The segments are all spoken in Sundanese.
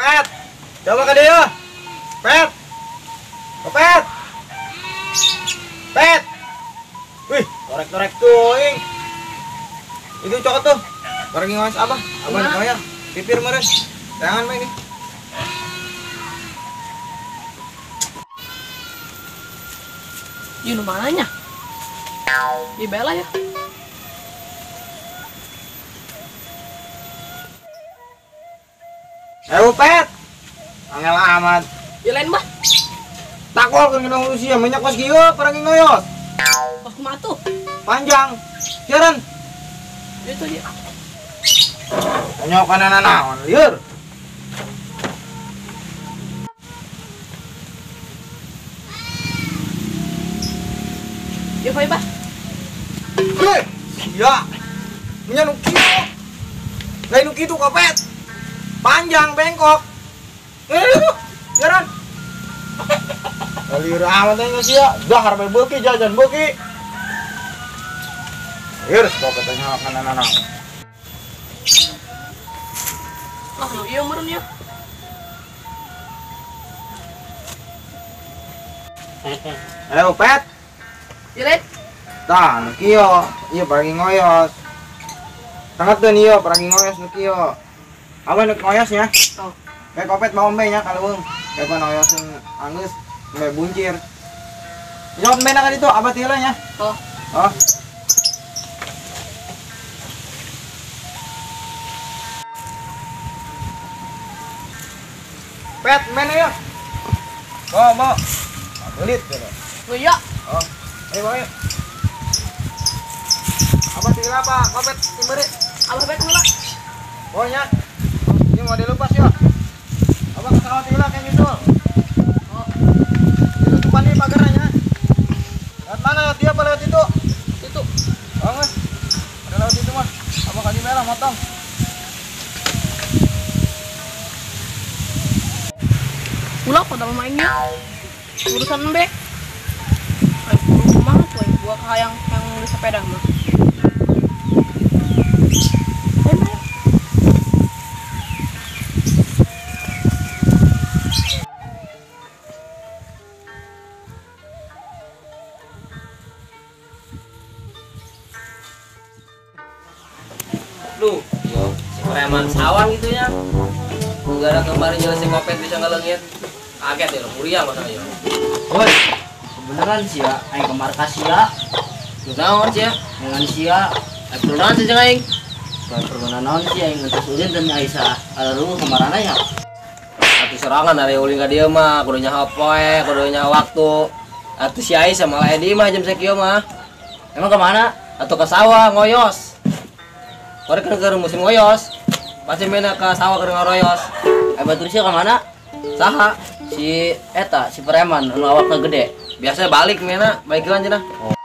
Pet. Coba ke dia. Pet. Pet. Pet. Wih, torek-torek tuh, ing. Itu cokot tuh. Barang ngoyos apa? Abah ngoyos. Pipir meureun. Tangan mah ini. Ieu nu mananya? Di bela ya. Ayo Pet. Angel amat. Ya lain bah. Takol kan kena usia minyak kos kieu parang ngoyos. Kos kumaha tuh? Panjang. Siaran. Itu dia. Nyokan naon lieur. Ya bae bah. Hei, sia. Nya nu kieu. Lain nu kitu kopet. Panjang bengkok. Siaran. Lieur amat teh sia. Dahar bae beuki jajan beuki. Lieur kopet teh nyokan naon. Ah, nu ieu meureun ya. Ayo Pet. Ilet. Tah, nu kieu, ieu paragi ngoyos. Tangeteun ieu paragi ngoyos nu kieu. Abah nu ngoyos nya. Oh. Kayak kopet mau embe nya kaleuweung. Kayak ngoyos anggeus embe buncir. Jawab embe na ka ditu, abah ti heula nya. Oh. Oh. Pet, embe na yeuh. Oh, mau. Belit gitu. Oh iya. Oh. Ayo, ayo. Abah tinggal apa? Kopet timberi. Abah bet heula. Oh nya. Ini mau dilepas ya. Abah ke sawah tinggal kayak nyusul. Oh. Ditutupan nih pagarnya. Lewat mana? Lewat dia apa lewat itu? Itu. Oh, Mas. Ada lewat itu mah. Abah kasih merah motong. Ulah pada mainnya. Urusan embe. Kumaha tuh gua hayang yang di sepeda mah. Duh, si preman sawang gitu ya. Gara kemarin jalan si kopet bisa ngelengit. Kaget ya, muriang masalahnya. Woi, beneran sih ya, aing ke markas ya. Naon sih ya? Dengan sia, aing perlu naon sih jeung aing? Perlu naon sih aing ngetes ulin dan Aisyah. Alaru kemarana ya? Atuh serangan ari ulin ka dieu mah, kudu nyaho poe, kudu nyaho waktu. Atuh si Aisyah malah di mah jam sakieu mah. Emang kemana? Atuh ke sawah ngoyos. Korek keur musim ngoyos. Pasti mena ke sawah keur ngaroyos. Eh batur sia kemana? Saha? Si eta, si preman anu awakna gede. Biasa balik mena, baik cenah. Oh.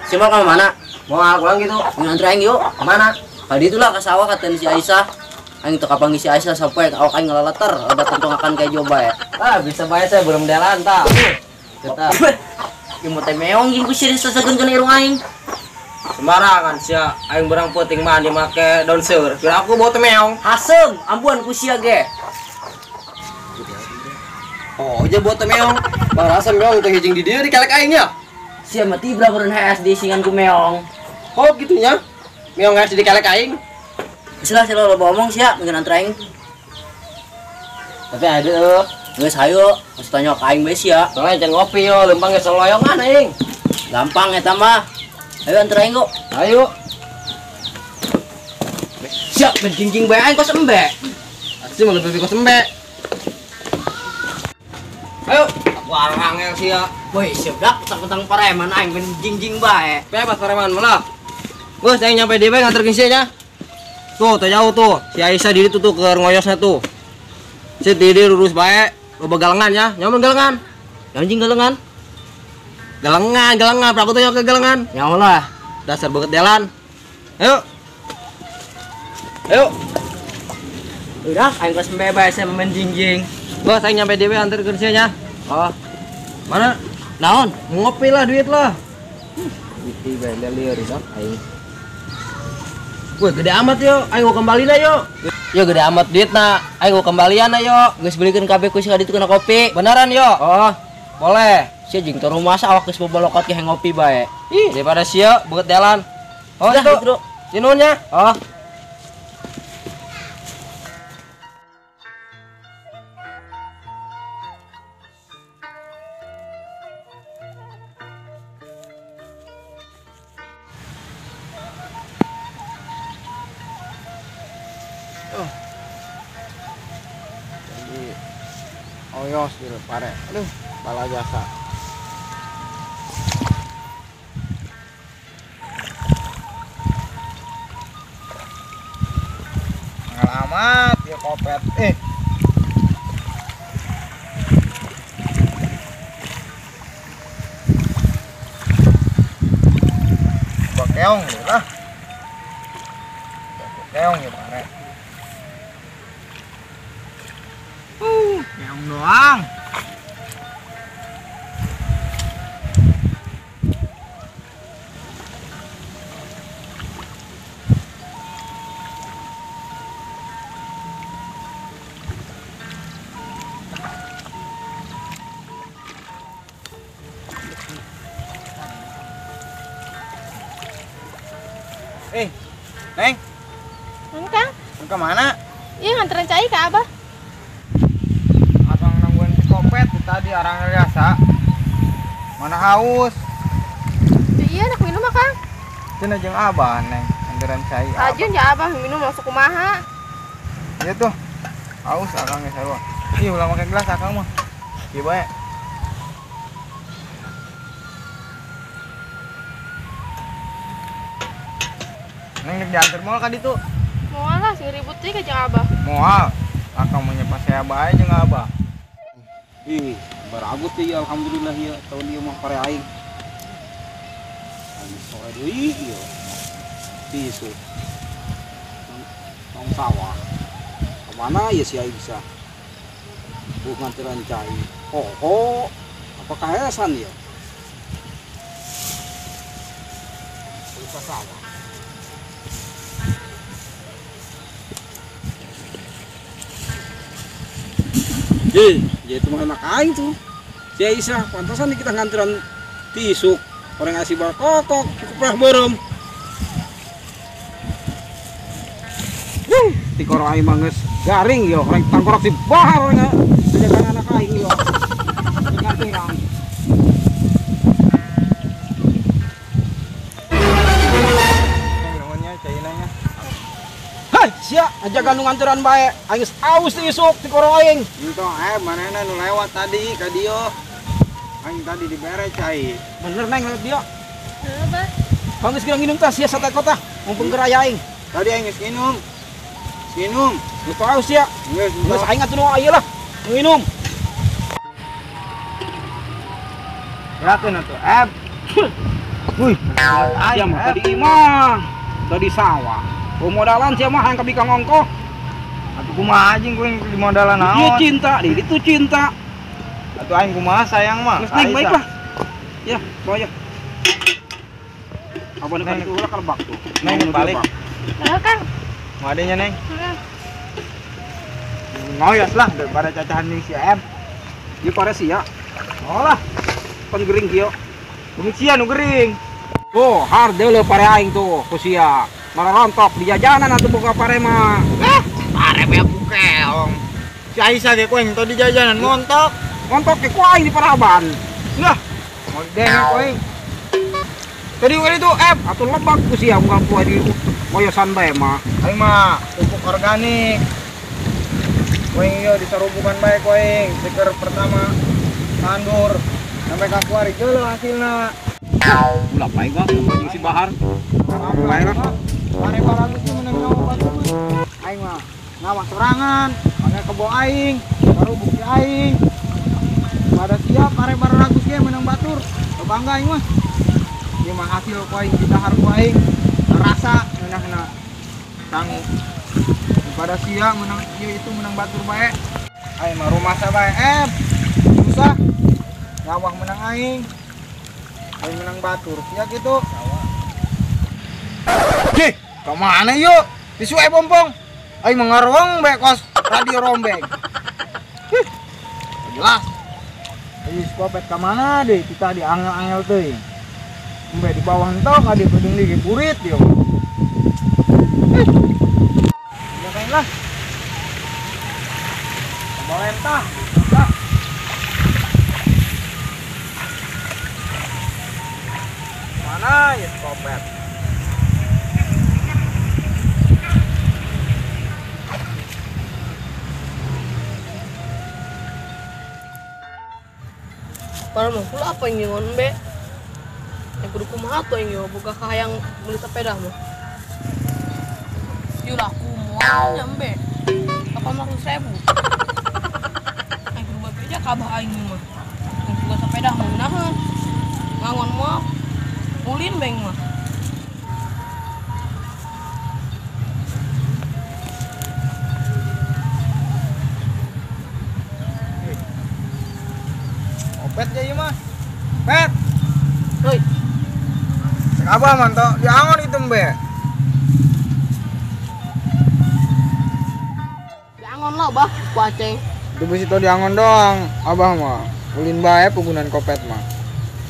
Si mau ke mana? Mau pulang gitu. Nganter aing yuk. Kemana? Tadi itulah ke sawah katen si Aisyah. Aing teu kapanggih si Aisyah sampai awak aing ngalaleter, ada tentungakan kayak joba ya. Ah, bisa bae saya belum delan tah. Kita. Ieu mah teh meong jeung ku sia sasageun kana irung aing. Sembarangan sia, aing berang peuting mandi make daun seur. Kira aku bawa teh meong. Haseung, ambuan ku sia ge. Oh, aja buat teh meong. Bang rasa meong teh hijing di dieu dikalek aing nya. Sia mah tibra meureun HS diisingan ku meong. Oh gitunya. Meong HS dikalek aing. Geus lah sia loba omong sia, mungkin antar aing. Tapi ada eueuh. Geus hayu, geus tanya ka aing bae sia. Soalnya jangan ngopi yo, lempang geus loyongan aing. Gampang eta mah. Ayo antar aing kok. Ayo. Siap menjingjing bae aing kos embe. Asli mah lebih kos embe. Ayo, aku arangel sia. Woi, siap dak petang-petang pareman aing ben jingjing bae. Bebas pareman malah. Bos, aing nyampe di bae nganterkeun sia nya. Tuh, teu jauh tuh. Si Aisyah di ditu tuh keur ngoyosna tuh. Si di dieu lurus bae, loba galengan nya. Nyaman galengan. Anjing galengan. Galengan, galengan, aku tuh ke galengan. Nyaho lah. Dasar banget jalan. Ayo. Ayo. Udah, aing geus embe bae saya main jingjing. Bos, aing nyampe DW antar ke nya. Oh. Mana? Ngopi lah duit lah. Duit bae lieur dak aing. Wih, gede amat yo, ayo kembali lah yo. Yo gede amat duit na, ayo kembalian ayo. Geus belikeun kabeh ku si kaditu kana kopi. Beneran yo? Oh, boleh. Sia jeung teu rumasa awak geus bobolokot ge ngopi bae. Ih, daripada sia beukeut jalan. Oh, dah, itu. Sinunnya. Oh. Jadi oyos gitu pare. Aduh, bala jasa. Ngalamat ya kopet. Gua keong gitu lah. Gua keong ya pare. Keong doang. Neng. Neng, Kang. Mau kemana? Iya, nganterin cai ke Abah. Abang nungguin si kopet tadi orang biasa. Mana haus? Iya, nak minum mah, Kang. Cenah jeung Abah, Neng. Nganterin cai. Ajun ya Abah minum masuk kumaha. Iya tuh. Haus akang geus sarua. Ih, ulah make gelas akang mah. Ieu bae. Neng diantar moal ka ditu? Moal lah, sing ribut teh ka jeung Abah. Moal. Akang mau nyepa saya bae jeung Abah. Ih, baragut teh ya alhamdulillah ya tahun ieu mah pare aing. Aing soe deui ieu. Tisu. Tong sawah. Kemana ya si aing bisa? Bu nganteran cai. Oh, apa kahesan ya? Bisa sawah. Ya itu mah enak aing tuh. Si Aisyah, pantasan nih kita nganteran tisuk. Orang ngasih barkokok, cukup beureum. Wuh, tikoro aing mah geus garing yo, orang tangkorok di bahar nya. Jaga anak aing yo. Nganteran. Nuhunnya cainanya. Hai, sia aja nu nganteran bae. Aing geus aus isuk tikoro aing. Entong manehna nu lewat tadi ka dieu. Aing tadi dibere cai. Bener Neng lewat dieu. Heeh, Bah. Kang geus kira nginum tah sia sate kota, mumpung keur aya aing. Tadi aing geus nginum. Nginum. Geus aus sia. Geus, geus aing atuh nu aya lah. Nginum. Gerakeun atuh, Wih, sia mah tadi imah, tadi sawah. Pemodalan sia mah hayang kabika ngongkoh. Atuh kumaha anjing kuing di modalan naon? Ieu cinta, di ditu cinta. Atuh aing kumaha sayang mah. Geus Neng baiklah. Ya, bawa ya. Apa nih itu ulah kalebak tuh. Neng balik. Heeh, Kang. Mau adanya, Neng? Heeh. Ngoyos lah daripada cacahan jeung si M. Ieu pare sia. Oh lah, pan gering kieu. Bumi sia nu gering. Oh, hardeuleuh pare aing tuh ku sia. Malah rontok di jajanan atuh boga pare mah. Pare mah bukeong. Si Aisyah ge ku aing tadi jajanan ngontok. Ngontok ge ku aing di paraban. Lah, mau denge ku aing. Tadi kali itu atuh lebak ku sia unggal poe di moyosan bae mah. Aing mah pupuk organik. Ku aing ieu disarubukan bae ku aing. Seker pertama tandur sampai ka kuari geuleuh hasilna. Ulah bae mah jeung si Bahar. Bae lah. Pare baragus sih menang nyawa batur mah. Aing mah ngawah sorangan, make kebo aing, sarubuk si aing. Pada siap pare baragus ge menang batur. Bangga aing mah. Ieu mah hasil ku aing didahar ku aing. Rasa ngeunahna sangu. Pada siang menang ieu itu menang batur bae. Aing mah rumasa bae susah. Ngawah menang aing. Aing menang batur. Sia kitu. Cih, Kemana yuk? Tisu pompong. Aing mengaruang bae kos radio rombeng. Huh. Jelas. Ayo si Kopet ka mana deh? Kita di angel-angel teuing. Embe di bawah entok adi pedung di burit yo. Jagain lah. Boleh entah. Entah. Mana ya si Kopet? Para mah kula apa yang ngon be? Yang kudu kumaha tuh yang boga kahayang beli sepeda mah. Yuk aku moal nyambe. 800.000. Yang kudu bebeja ka abah aing mah. Yang boga sepeda mah naheun. Ngangon mah ulin beng mah. Pet ya mah. Pet. Hoi. Cek abah manto, diangon itu mbe. Diangon lah bah, ku aceng. Itu bisi to diangon doang, abah mah. Ulin bae penggunaan kopet mah.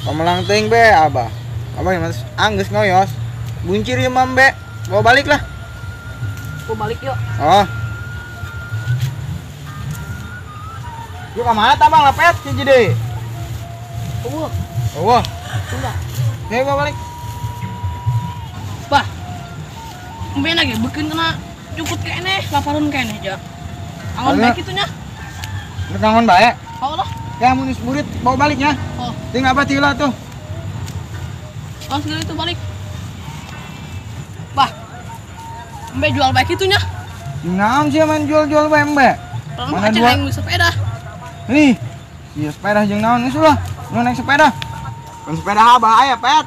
Pamelang teuing be abah. Abah yang anggeus ngoyos. Buncir ieu mah mbe. Bawa balik lah. Bawa balik yuk. Oh. Yuk ka mana tabang lah pet hiji deui. Wah. Wah. Sudah. Nih bawa balik. Bah. Embe lagi bikin kena cukut kene, laparan kene ja. Angon bae kitu nya. Rek angon bae. Oh lah. Ya mun geus burit bawa baliknya. Oh. Ting apa tila tuh. Oh, segala itu balik. Bah. Embe jual bae kitu nya. Naon sih main jual-jual bae embe? Mana jual aing sepeda. Nih. Iya sepeda jeung naon geus ulah. Lu naik sepeda. Kan sepeda abah aya, Pet.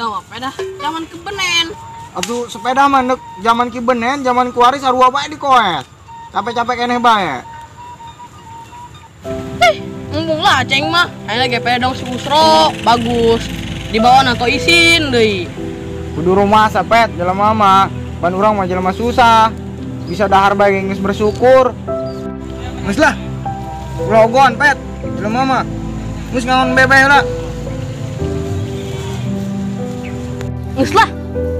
Tahu sepeda zaman kebenen. Atuh sepeda mah nek zaman kibenen, zaman kuari sarua bae dikoes. Capek-capek keneh bae. Heh, mumpung lah aceng mah. Aing lagi sepeda dong si Usro, bagus. Dibawa atau isin deui. Kudu rumah sapet jelema mah. Pan urang mah jelema susah. Bisa dahar bae geus bersyukur. Geus lah. Logon, Pet. Jelema mah. Geus ngangon bebe lah. Geus lah.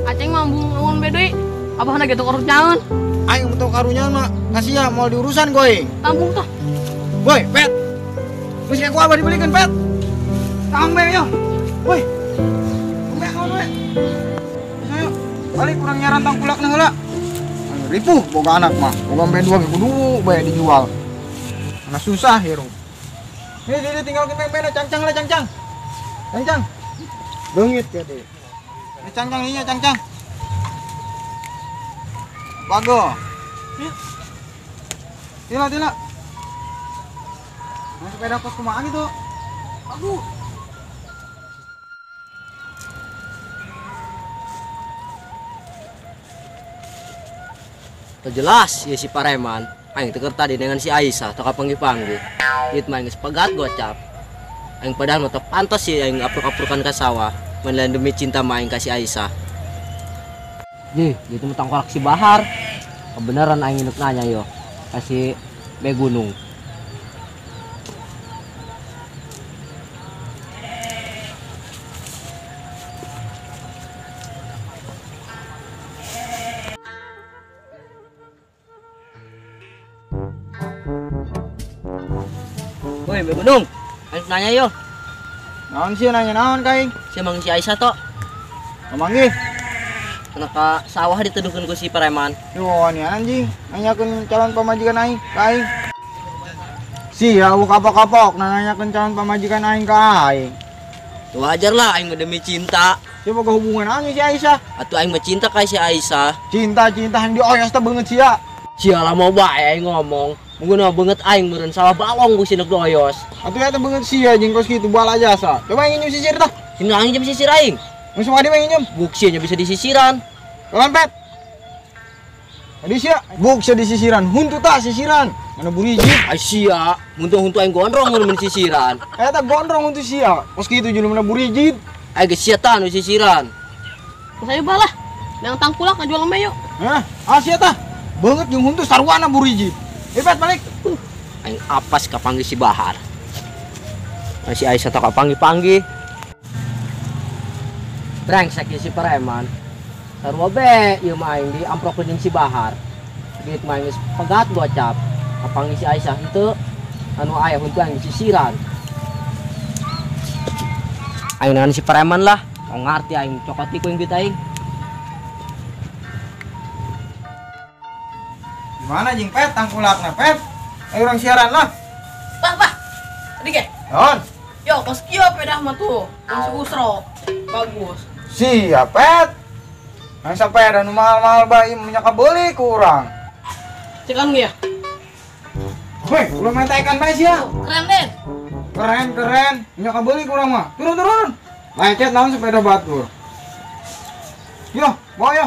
Aceng mah embung ngangon bebe. Abahna ge teu karunyaeun. Aing teu karunyaeun mah kasih moal diurusan going. Tambung tah. Woi, Pet. Geus ku abah dibelikeun, Pet. Tang be yo. Woi. Embe ngangon we. Geus ayo. Balik urang nyaran tangkulakna heula. Ripuh boga anak mah. Boga embe dua ge kudu bae dijual. Mana susah hirup. Nih, dia tinggal ke pempena, cangcang lah, cangcang. Cangcang. Beungit ya deh. Ini cangcang iya, cangcang. Bago. Tila, tila. Nah, sepeda kos kumaha gitu. Bagus. Jelas ya si pareman. Aing teu tadi dengan si Aisyah teu kapanggih-panggih. Ieu mah geus pegat gocap. Aing padahal mah teu pantas sih aing apruk-aprukan ka sawah. Mun lain demi cinta mah aing ka si Aisyah. Jih, itu mah tangkorak si Bahar. Kebenaran aing induk nanya yo ka si Be Gunung. Woi, Be Gunung, aing nanya yo. Naon sih nanya naon kaing? Si mang si Aisyah tok. Kamanggih. Kenapa sawah dituduhkeun ku si preman? Yo ni anjing, nanyakeun calon pamajikan aing ka aing. Si ya kapok-kapok nanyakeun calon pamajikan aing ka aing. Wajar lah aing demi cinta. Si boga hubungan aing si Aisyah. Atuh aing mah cinta ka si Aisyah. Cinta-cinta yang dioyos teh beungeut sia. Sia lah mau bae aing ngomong. Mungkin banget aing meureun sawah balong ku sineuk doyos. Atuh eta beungeut sia jeung kos kitu bal aja asa. Coba aing nginjem sisir tah. Sini aing nginjem sisir aing. Mun semua dia nginjem. Buk sia nya bisa disisiran. Kawan pet. Tadi sia, buk sia disisiran, huntu tah sisiran. Mana burijit? Ai sia, huntu-huntu aing gondrong mun sisiran. Eta gondrong huntu sia. Kos kitu jelema mana burijit. Ai geus sia tah nu sisiran. Saya balah. Yang tangkulak ngajual lembe yuk. Hah, asia tah. Banget jeung huntu sarwana buriji. Pet balik. Aing apas kapanggih si Bahar. Si Aisyah tak kapanggih-panggih. Brengsek si preman. Sarua be ieu mah aing diamprokeun jeung si Bahar. Duit mah geus pegat gocap. Kapanggih si Aisyah henteu. Anu aya huntu aing sisiran. Aing nahan si preman lah. Tong ngarti aing cokot ku duit aing. Gimana jeung Pet tangkulakna Pet? Ayo orang siaran lah. Bah, bah. Tadi ge. Naon? Yo, kos kieu pedah mah tuh. Langsung usro. Bagus. Siap, Pet. Nang sepeda nu mahal-mahal bae minyak kabeuli ku urang. Cekan ge ya? Weh, ulah main ikan bae sia. Keren, Den. Keren, keren. Minyak kabeuli ku urang mah. Turun, turun. Lecet naon sepeda batur. Yo, bawa yo.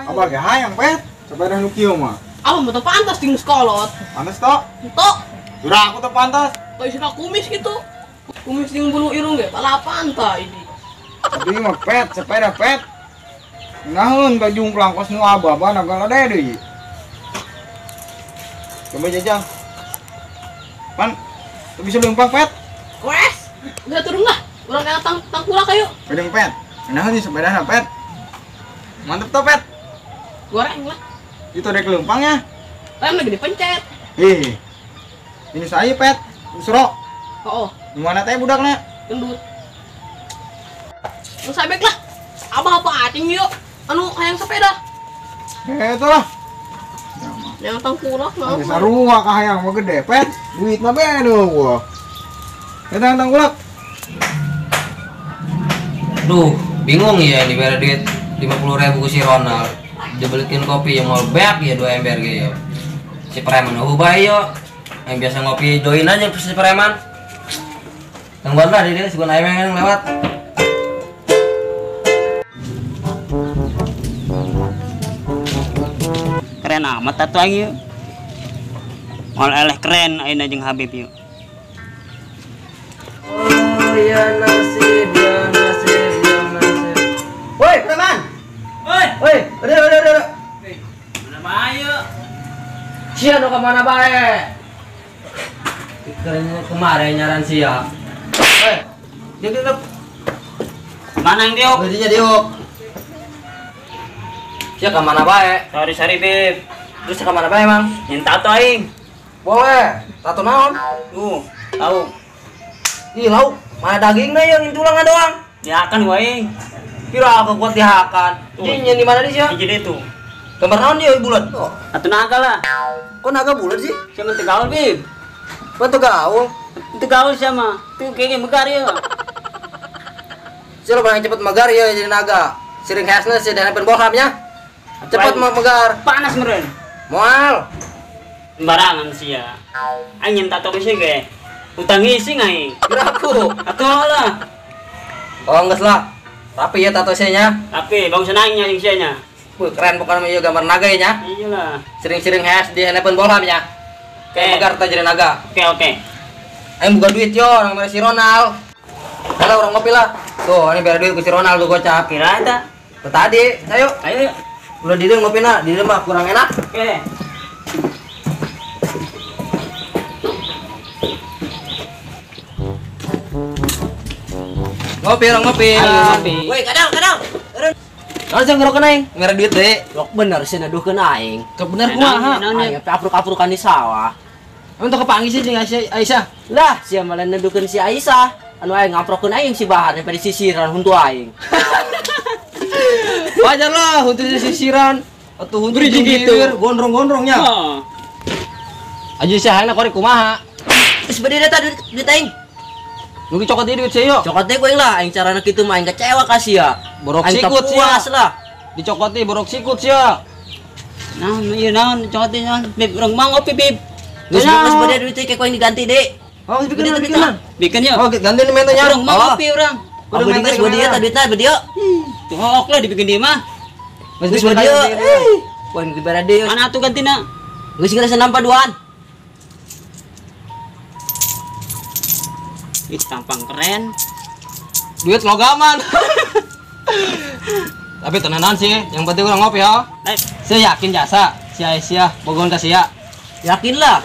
Apa ge hayang, Pet? Sepeda nu kieu mah. Apa mau pantas di sekolot? Pantas toh? Tok. Surah aku tuh pantas. Tuh isinya kumis gitu. Kumis yang bulu irung ge, palapan ta ini. Tapi mah Pet, sepeda Pet. Naon ka jungklang kos nu aba-aba naga lade deui. Coba jajal. Pan, tuh bisa leumpang Pet. Wes, udah turun lah. Urang kana tangkulak ayo. Pedeng Pet. Naon nih sepedana Pet? Mantep toh Pet. Goreng lah. Itu ada kelumpangnya. Rem lagi dipencet. Ih. Ini saya Pet, usro. Oh. Gimana teh budakna? Gendut. Nu sabek lah. Abah apa acing yuk? Anu hayang sepeda. Itu lah. Yang tangkulak mah. Sarua ka hayang mah gede, Pet. Duitna beda gua. Eta tangkulak. Duh, bingung ya dibere duit 50.000 ku si Ronald. Dibelikin kopi yang mau beak ya 2 ember gitu. Si preman oh bae yo. Yang biasa ngopi join aja si preman. Tungguan lah di dia sugan ayam yang lewat. Keren amat tatu aing yuk. Moal eleh keren ayeuna jeung Habib yuk. Oh ya nasib ya nasib ya nasib. Woi preman. Woi, woi, udah. Mana bae yuk? Sia nu ka mana bae? Keren kemarin nyaran sia. Woi, dia diuk. Mana yang diuk? Badinya diuk. Sia ka mana bae? Sorry Bib. Terus ka mana bae, Mang? Nyen tato aing. Boleh. Tato naon? Tahu. Ih, lauk. Mana dagingna yang tulangna doang? Ya kan wae. Kira aku kuat dihakan. Ini di mana di sia? Di itu. Gambar naon dia bulat? Oh. Atuh naga lah. Kok naga bulat sih? Sia mah teu gaul, Bib. Kok teu gaul? Teu gaul sia mah. Teu kayaknya megar ya. Sia lo barang cepet megar ya jadi naga. Sering hesna sia dan bolhamnya. Cepet megar. Panas meureun. Moal. Sembarangan sia. Aing nyen tato sia ge. Utang ngising aing. Kira aku. Atuh lah. Oh, geus lah. Tapi ya tato sia. Tapi bang senangnya jeung sia nya. Wih, keren pokoknya mah ieu gambar naga ya nya. Iyalah. Sering-sering has di handphone bolham nya. Oke. Megar teh jadi naga. Oke. Aing buka duit yo nang si Ronald. Kalau orang ngopi lah. Tuh, ini biar duit ku si Ronald gua gocap. Kira eta. Tadi, ayo. Ayo. Udah di ngopi na, di mah kurang enak. Oke. Ngopi, orang ngopi. Ayo ngopi. Woi, kadang. Langsung ngerokok aing, mere duit deh. Lok bener sih naduhkeun aing. Kok bener kumaha? Aing apruk-aprukan di sawah. Emang teu kepanggih sih jeung Aisyah. Lah, sia malah naduhkeun si Aisyah. Anu aing ngaprokeun aing si Bahar sampai disisiran huntu aing. Wajar lah huntu disisiran. Atuh huntu gitu. Gondrong-gondrongnya. Heeh. Aja sia hayang korek kumaha? Geus bade eta duit aing. Nu dicokot deui duit sia yo. Cokot deui ku aing lah, aing carana kitu mah aing kecewa ka sia. Borok Aing sikut sia. puas lah. Dicokot deui borok sikut sia. Naon ieu naon dicokot deui naon? Bib urang mah ngopi Bib. Geus geus bade duit teh ku aing diganti deui. Oh, bikin bikin. Bikin yo. Oh, ganti nih mentanya. Urang mah ngopi urang. Kudu geus bade eta duitna bade yo. Tuh hook lah dibikin dia mah. Geus bade yo. Ku aing dibere deui. Mana atuh gantina? Geus geus nampa duaan. Ih, tampang keren. Duit logaman. Tapi tenanan sih, yang penting urang ngopi ya. Saya yakin jasa si Aisyah bogohan ka sia. Yakin lah.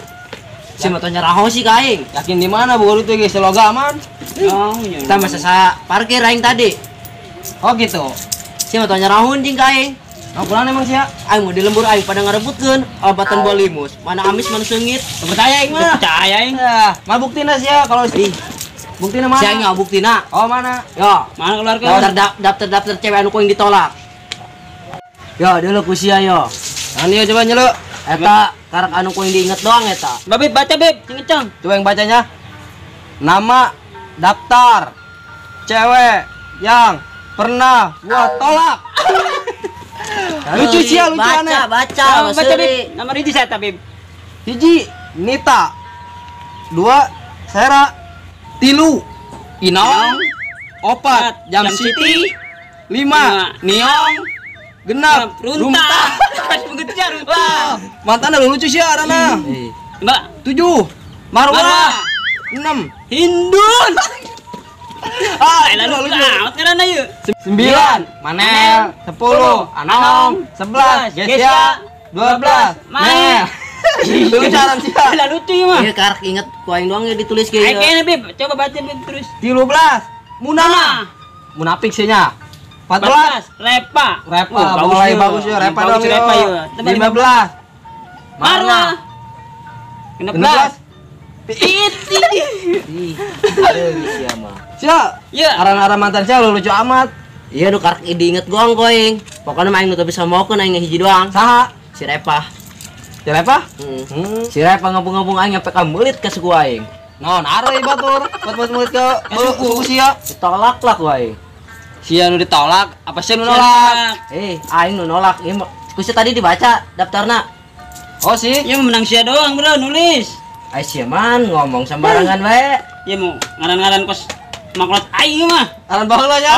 Si mah nyaraho sih ka aing. Yakin di mana bogoh itu geus loga aman? Oh, iya. Kita masa saya parkir aing tadi. Oh gitu. Si mah nyarahun jeung ka aing. Nah, pulang emang sia. Aing mau di lembur aing pada ngarebutkeun obatan bolimus. Mana amis mana seungit. Percaya aing mah. Percaya aing. Ya, mah buktina sia kalau buktina mana? Si aing nggak buktina. Oh, mana? Yo, mana keluarkan? Daftar cewek anu ku aing ditolak. Yo, dulu ku sia yo. Nah, yo coba nyeluk. Eta karak anu ku aing diinget doang eta. Beb, baca beb, cing-cing. Coba yang bacanya. Nama daftar cewek yang pernah gua tolak. Lucu sih, lucu aneh. Baca, baca beb. Nomor hiji saya beb. 1 Nita, 2 Sera, 3 Inong, 4 Jam City, 5 Niong, 6 Runtah. Wah, mantan lu lucu sih arana. Mbak, 7 Marwah, 6 Hindun. Ah, lalu amat ngaranna ieu. 9 Manel, 10 Anong, 11 Gesya, 12 Mel. Lucu aran sia. Lah lucu ieu mah. Ieu karek inget ku aing doang ya ditulis ge. Aing kayaknya beb, coba baca beb terus. 13 Munah. Munafik sih nya. 14 Repa. Repa, mulai bagus ya, Repa dong. Repa ieu. 15 Marwah. 16 Piit. Ih, aduh sia mah. Sia, iya. Aran-aran mantan sia lu lucu amat. Iya nu karek diinget goang koing. Pokoknya mah aing nu teu bisa maukeun aing hiji doang. Saha? Si Repa. Si Repa? Si Repa ngabung-ngabung aing nyampe ka meulit ka suku aing. Naon are batur, buat mulut ke suku sia. Ditolak lah ku aing. Sia nu ditolak, apa sia nu nolak? Aing nu nolak. Ieu ku sia tadi dibaca daftarna. Oh sih. Ieu menang sia doang, bro, nulis. Ai sia man ngomong sembarangan wae. Ieu mau ngaran-ngaran kos maklot aing mah. Ngaran baheula nya.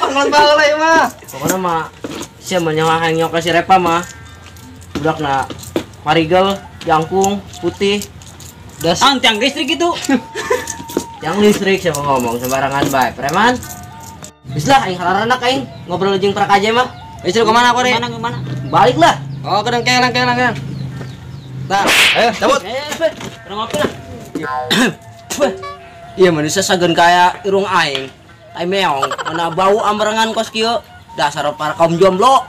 Maklot baheula ieu mah. Pokona mah sia mah nyawa aing nyok ka si Repa mah. Budakna parigel, jangkung, putih. Das. Ah, tiang listrik itu. Tiang listrik siapa ngomong sembarangan bae. Preman. Geus lah aing hararanak aing ngobrol jeung prakaja mah. Geus lu kemana kore? Kemana? Balik lah. Oh, kedeng kelang. Nah, ayo cabut. Kurang ngopi lah. Iya manusia sageun kaya irung aing. Tai meong, mana bau amrengan kos kieu. Dasar para kaum jomblo.